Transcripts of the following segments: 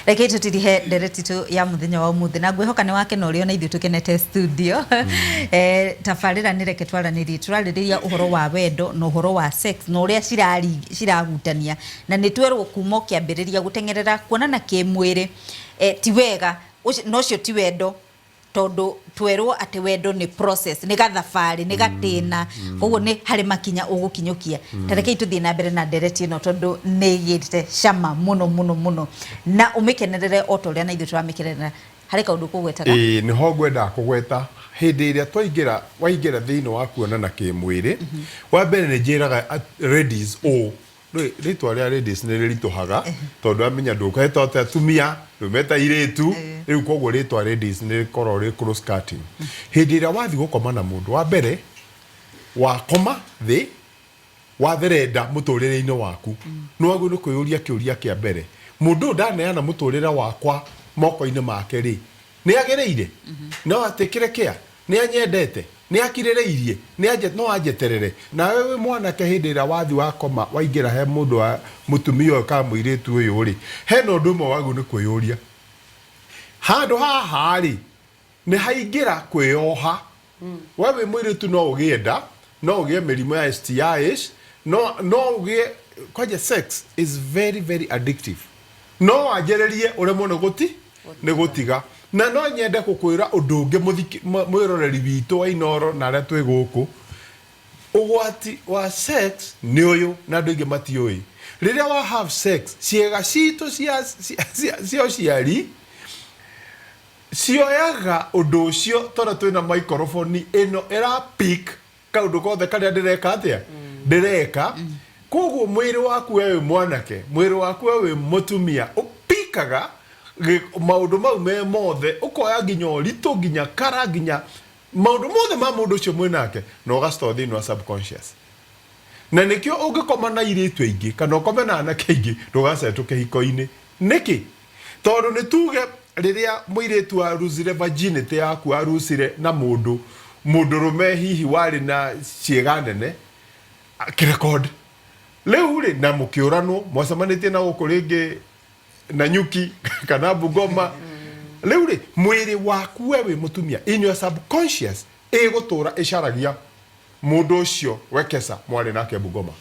Reke tũtirihe ndereti tu ya mũthenya wa ũmũthĩ, na ngwĩhoka nĩ wakena ũrĩa ona ithuĩ tũkenete studio. Tabarĩra nĩ Reke Twaranĩrie. Tũrarĩrĩria ũhoro wa wendo na ũhoro wa sex na ũrĩa cirahutania, na nĩ twerwo kuma o kĩambĩrĩria gũteng'erera kuonana kĩmwĩrĩ ti wega, na ũcio ti wendo, tondũ twerwo atĩ wendo nĩ process, nĩ gathabarĩ, nĩ gatĩna, koguo nĩ harĩ makinya ũgũkinyũkia. Ta rekei tũthiĩ na mbere na ndereti ĩno, tondũ nĩ ĩgĩte cama mũno mũno mũno, na ũmĩkenerere o ta ũrĩa na ithuĩ tũramĩkenerera. Harĩ kaũndũ ũkũgwetaga? Ĩĩ, nĩho ngwendaga kũgweta. Hĩndĩ ĩrĩa twaingĩra, waingĩra thĩinĩ wa kuonana kĩmwĩrĩ, wa mbere nĩ njĩraga ladies ũũ. Rĩ- rĩtwa rĩa ladies nĩ rĩritũhaga tondũ amenya ndũketa ta atumia, ndũmeta airĩtu rĩu, koguo rĩtwa ladies nĩ rĩkoragwo rĩ cross cutting. Hĩndĩ ĩrĩa wathiĩ gũkoma na mũndũ wa mbere, wakoma thĩ, watherenda mũtũrĩre-inĩ waku, nĩ wagĩrĩirwo nĩ kwĩyũria kĩũria kĩa mbere: mũndũ ũyũ ndaneana mũtũrĩre wakwa moko-inĩ make rĩ, nĩ agĩrĩire? No atĩkĩre kĩa nĩ anyendete? Nĩ akirĩrĩirie? Nĩ anje no anjeterere? Nawe wĩ mwanake, hĩndĩ ĩrĩa wathi wakoma, waingĩra he mũndũ wa mũtumia ũyũ kana mũirĩtu ũyũ rĩ, hena ũndũ ũmwe wagĩrĩirwo nĩ kwĩyũria. Handũ haha rĩ, nĩ haingĩra kwĩyoha. We wĩ mũirĩtu no ũgĩe nda, no ũgĩe mĩrimũ ya STIs, no ũgĩe kwanja. Sex is very very addictive. No wanjĩrĩrie ũremwo nĩ gũti nĩ gũtiga. Na no nyende gũkwĩra ũndũ ũngĩ, mwĩroreri witũ wa Inoro na arĩa twĩ gũkũ, ũgwati wa sex nĩ ũyũ, na andũ aingĩ matiũĩ. Rĩrĩa wa have sex, ciĩga citũ cia ũciari cioyaga ũndũ ũcio, tondũ twĩna microphone ĩno ĩra pick kaũndũ kothe karĩa ndĩreka atĩa, ndĩreka. Koguo mwĩrĩ waku we wĩ mwanake, mwĩrĩ waku we wĩ mũtumia, ũpikaga maũndũ mau me mothe, ũkoya nginya ũritũ, nginya kara, nginya maũndũ mothe ma mũndũ ũcio mwĩnake, na ũgastore thĩinĩ wa subconscious. Na nĩkĩo ũngĩkoma na airĩtu aingĩ kana ũkome na anake aingĩ, ndũgacetwo kĩhiko-inĩ. Nĩkĩ? Tondũ nĩ tuge rĩrĩa mũirĩtu arusire virginity yaku, arusire na mũndũ mũndũrũme hihi warĩ na ciĩga nene, akĩrecord rĩu rĩ, na mũkĩũranwo, mwacemanĩtie na gũkũ rĩngĩ na nyuki kana Bungoma, rĩu rĩ, mwĩrĩ waku we wĩ mũtumia, in your subconscious ĩgũtũra ĩcaragia mũndũ ũcio Wekesa mwarĩ nake Bungoma,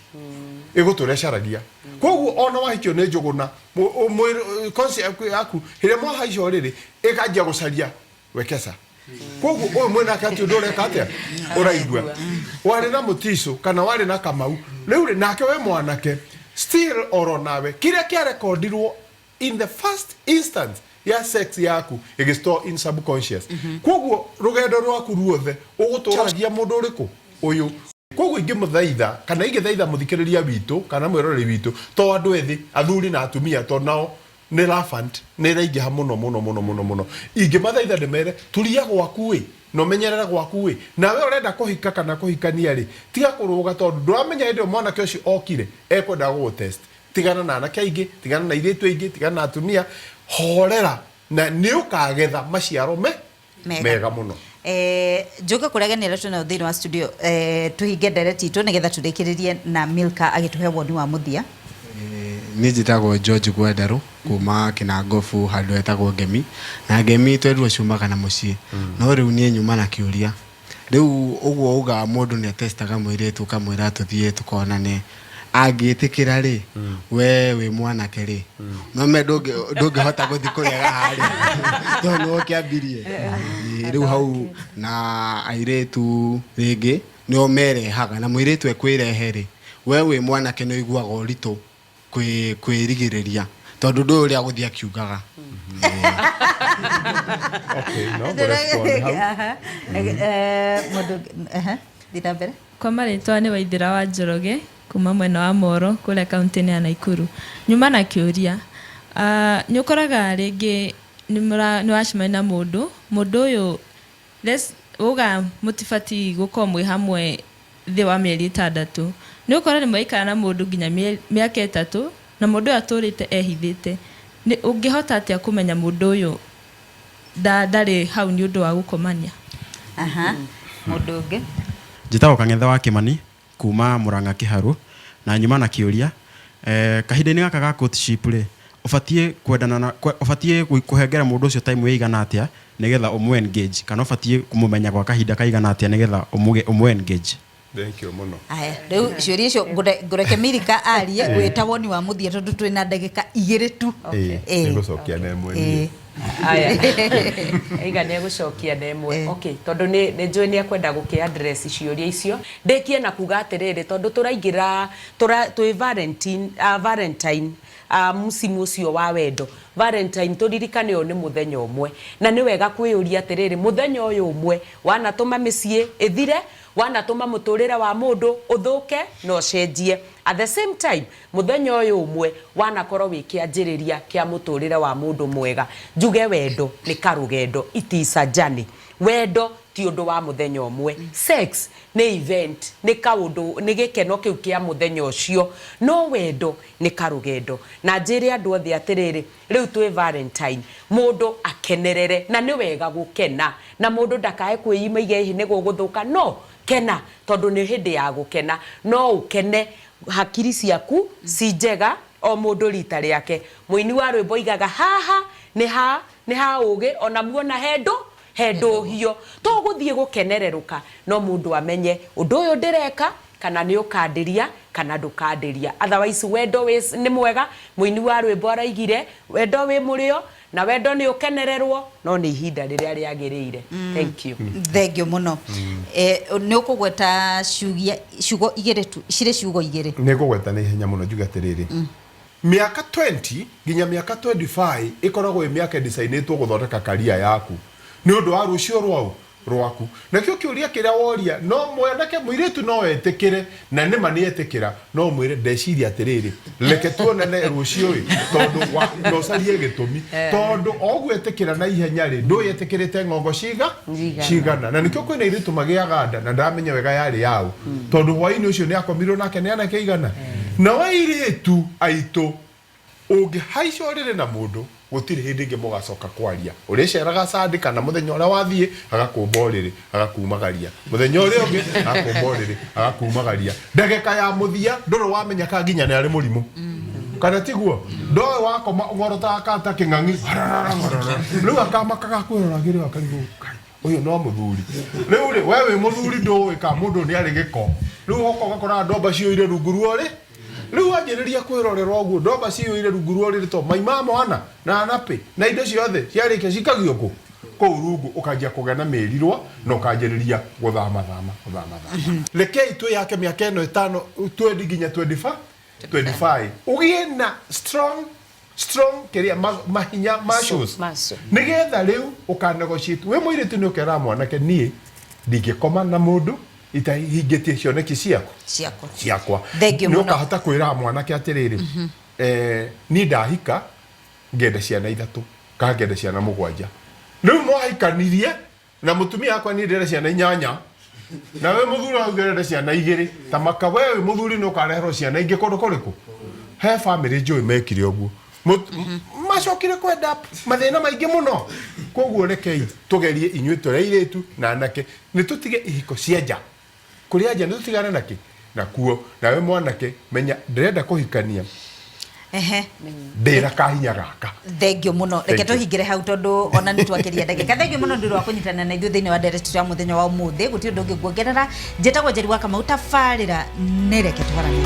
ĩgũtũra ĩcaragia. Koguo ona wahikio nĩ Njũgũna, mwĩrĩ conscious yaku hĩrĩa mwahaica ũrĩrĩ ĩkanjia gũcaria Wekesa. Koguo ũyũ mwĩnake atĩ ũndũ ũreka atĩa, ũraigua warĩ na Mũtico kana warĩ na Kamau, rĩu rĩ, nake we mwanake still oro nawe, kĩrĩa kĩarekondirwo in the first instance ya sex yaku ĩgĩstore in subconscious. Koguo rũgendo rwaku ruothe ũgũtũragia mũndũ ũrĩkũ ũyũ. Koguo ingĩmũthaitha kana ingĩthaitha mũthikĩrĩria witũ kana mwĩroreri witũ, to andũ ethĩ, athuri na atumia, to nao nĩ rampant, nĩ ĩraingĩha mũno mũno mũno mũno mũno, ingĩmathaitha ndĩmere, turia gwaku ĩ, na ũmenyerere gwaku ĩ. Nawe ũrenda kũhika kana kũhikania rĩ, tiga kũrũga, tondũ ndũramenya hĩndĩ ĩyo mwanake ũcio okire ekwendaga gũgũtest. Tigana na anake aingĩ, tigana na airĩtu aingĩ, tigana na atumia, horera, na nĩ ũkagetha maciaro me mega, mega mũno. Njoke kũrĩa ageni arĩa twĩnao thĩinĩ wa studio, tũhinge ndereti itũ nĩgetha tũrĩkĩrĩrie na Milka agĩtũhe woni wa mũthia. Niĩ njĩtagwo George Gwendarũ kuma Kĩnangobu, handũ hetagwo Ngemi. Na ngemi twerirwo ciumaga na mũciĩ, no rĩu niĩ nyuma na kĩũria. Rĩu ũguo ugaga mũndũ nĩ atestaga mũirĩtu, ũkamwĩra tũthiĩ tũkonane, angĩtĩkĩra rĩ, we wĩ mwanake rĩ, no me ndũngĩhota gũthiĩ kũrega harĩa tondũ nĩwe ũkĩambirie. Ĩĩ, rĩu hau na airĩtu rĩngĩ nĩo merehaga, na mũirĩtu ekwĩrehe rĩ, we wĩ mwanake nĩ ũiguaga ũritũ kwĩrigĩrĩria tondũ ndũĩ ũrĩa gũthiĩ akiugaga. Okay, no ngũrespond hau. Aha. Mũndũ aha, thiĩ na mbere. Kwa marĩtwa nĩ Waithĩra wa Njoroge kuma mwena wa Moro kũrĩa kaunti-inĩ ya Naikuru. Nyuma na kĩũria, nĩ ũkoraga rĩngĩ nĩ wacemania na mũndũ, mũndũ ũyũ uga mũtibatiĩ gũkorwo mwĩ hamwe thĩ wa mĩeri 6. Nĩ ũkora nĩ mwaikara na mũndũ nginya mĩaka 3, na mũndũ ũyũ atũrĩte ehithĩte. Nĩ ũngĩhota atĩa kũmenya mũndũ ũyũ ndarĩ hau nĩ ũndũ wa gũkomania? Aha, mũndũ ũngĩ. Njĩtagwo Kang'ethe wa Kĩmani kuma Murang'a Kĩharũ, na nyuma na kĩũria, kahinda-inĩ gaka ga courtship rĩ, Ũbatiĩ kwendana na ũbatiĩ kũhengera mũndũ ũcio time ĩigana atĩa nĩgetha ũmũ engage, kana ũbatiĩ kũmũmenya gwa kahinda kaigana atĩa nĩgetha ũmũ engage? Thank you mũno. Aya, rĩu ciũria icio ngũreke Milika arie gwĩta woni wa mũthia tondũ twĩ na ndagĩka 2 tu. Ĩĩ, nĩngũcokia na ĩmwe niĩ. Aya, aiga nĩ egũcokia na ĩmwe. Okay, tondũ nĩ njũĩ nĩ ekwenda gũkĩ address ciũria icio. Ndĩkie na kuga atĩrĩrĩ, tondũ tũraingĩra twĩ Valentine, Valentine, msimu ũcio wa wendo. Valentine tũririkane ũyũ nĩ mũthenya ũmwe, na nĩ wega kwĩyũria atĩrĩrĩ, mũthenya ũyũ ũmwe wanatũma mĩciĩ ĩthire, wanatũma mũtũrĩre wa mũndũ ũthũke na ũcenjie. At the same time, mũthenya ũyũ ũmwe wanakorwo wĩ kĩanjĩrĩria kĩa mũtũrĩre wa mũndũ mwega. Njuge wendo nĩ karũgendo, it is a journey. Wendo ti ũndũ wa mũthenya ũmwe. Sex nĩ event, nĩ kaũndũ, nĩ gĩkeno kĩu kĩa mũthenya ũcio, no wendo nĩ karũgendo. Na njĩre andũ othe atĩrĩrĩ, rĩu twĩ Valentine, mũndũ akenerere, na nĩ wega gũkena, na mũndũ ndakae kwĩima ige hihi nĩ gũgũthũka, no kena tondũ nĩ hĩndĩ ya gũkena. No ũkene hakiri ciaku ci njega, o mũndũ rita rĩake. Mũini wa rwĩmbo oigaga haha nĩ ha nĩ ha ũgĩ, ona muona he ndũhio. To gũthiĩ gũkenererũka, no mũndũ amenye ũndũ ũyũ ndĩreka kana nĩ ũkandĩria kana ndũkandĩria. Otherwise wendo nĩ mwega. Mũini wa rwĩmbo araigire wendo wĩ mũrĩo na wendo nĩ ũkenererwo, no nĩ ihinda rĩrĩa rĩagĩrĩire. Thank you. Thank you mũno. Nĩ ũkũgweta ciugo 2 tu, cirĩ ciugo 2. Nĩ ngũgweta na ihenya mũno njuge atĩrĩrĩ, mĩaka 20 nginya mĩaka 25 ĩkoragwo ĩ mĩaka ĩdecainĩtwo gũthondeka career yaku nĩ ũndũ wa rũciũ rwau rwaku. Nakĩo kĩũria kĩrĩa woria, no mwanake mũirĩtu no etĩkĩre, na nĩma nĩ etĩkĩra, no mwĩre ndeciria atĩrĩrĩ, reke tuonane rũciũ ĩ, tondũ wa no ũcarie gĩtũmi, tondũ o ũguo etĩkĩra na ihenya rĩ, ndũĩ etĩkĩrĩte ng'ongo cigana. Na nĩkĩo kwĩna airĩtu magĩaga nda na ndaramenya wega yarĩ yaũ, tondũ hwaĩ-inĩ ũcio nĩ akomirwo nake nĩ anake igana. Na airĩtu aitũ, ũngĩhaica ũrĩrĩ na mũndũ, gũtirĩ hĩndĩ ĩngĩ mũgacoka kwaria. Ũrĩceraga Sunday kana mũthenya ũrĩa wathiĩ, agakũmba ũrĩrĩ, agakumagaria. Mũthenya ũrĩa ũngĩ, agakũmba ũrĩrĩ, agakumagaria. Ndagĩka ya mũthia, ndũrĩ wamenya kana nginya nĩ arĩ mũrimũ. Kana tiguo? Ndoĩ wakoma ũng'orotaga ta kĩng'ang'i. Rĩu akamakaga akwĩroragĩra akarigwo, Ngai, ũyũ no mũthuri. Rĩu rĩ, we wĩ mũthuri ndũĩ kana mũndũ nĩ arĩ gĩko. Rĩu ũgoka ũgakora ndomba ciyũire rungu rwa ũrĩ. Rĩu wanjĩrĩria kwĩrorera ũguo, ndomba ciyũire rungu rwa ũrĩrĩ to mai ma mwana na nappy na indo ciothe ciarĩkia cikagio kũ? Kũu rungu, ũkanjia kũgĩa na mĩrirwa na ũkanjĩrĩria gũthamathama, gũthamathama. Rekei twĩyake mĩaka ĩno 5, 20 nginya 25. Ũgĩe na strong kĩrĩa mahinya muscles. Muscle. Nĩgetha rĩu ũka negotiate. Wĩ mũirĩtu nĩ ũkera mwanake, niĩ ndingĩkoma na mũndũ itahingĩtie cioneki ciaku. Ciakwa. Ciakwa. Thank you Nĩ mũno. ũkahota kwĩra mwanake atĩrĩrĩ, niĩ ndahika ngenda ciana 3 kana ngenda ciana 7. Rĩu mwahikanirie na mũtumia wakwa niĩ ndĩrenda ciana 8, na we mũthuri waku ũrenda ciana 2. Ta maka we wĩ mũthuri nĩ ũkareherwo ciana ingĩ kũndũ kũrĩkũ? He family njũĩ mekire ũguo. Macokire kwenda mathĩna maingĩ mũno. Koguo rekei tũgerie inyuĩ tũrĩ airĩtu na anake, nĩ tũtige ihiko cia nja. Kũrĩa nja nĩ tũtigane nakĩ? Nakuo. Nawe mwanake, menya ndĩrenda kũhikania. Ndĩra kahinya gaka. Thank you mũno. Reke Thank you. tũhingĩre hau tondũ ona nĩ twakĩria ndagĩka. Thank you mũno nĩ ũndũ wa kũnyitanĩra na ithuĩ thĩinĩ wa ndereti ya mũthenya wa ũmũthĩ. Gũtirĩ ũndũ ũngĩ nguongerera. Njĩtagwo Njeri wa Kamau, tabarĩra nĩ reke twaranĩrie.